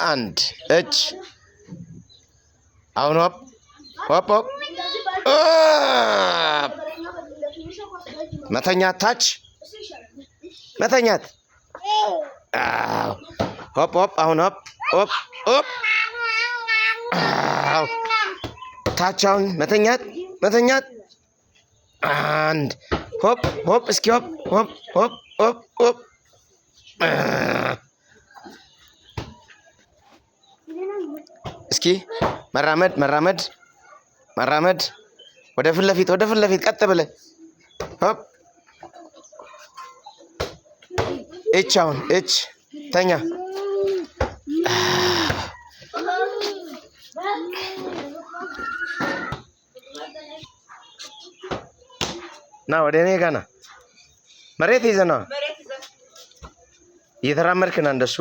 አንድ እች አሁን hop hop hop up። መተኛት ታች መተኛት። አዎ hop hop አሁን hop hop hop። አዎ ታች አሁን መተኛት መተኛት። አንድ hop hop እስኪ hop hop hop hop hop። እስኪ መራመድ መራመድ መራመድ ወደ ፊት ለፊት ወደ ፊት ለፊት ቀጥ ብለህ hop። እች አሁን እች ተኛ። ና ወደ እኔ ጋ ና። መሬት ይዘህ ና። እየተራመድክ ና እንደሱ።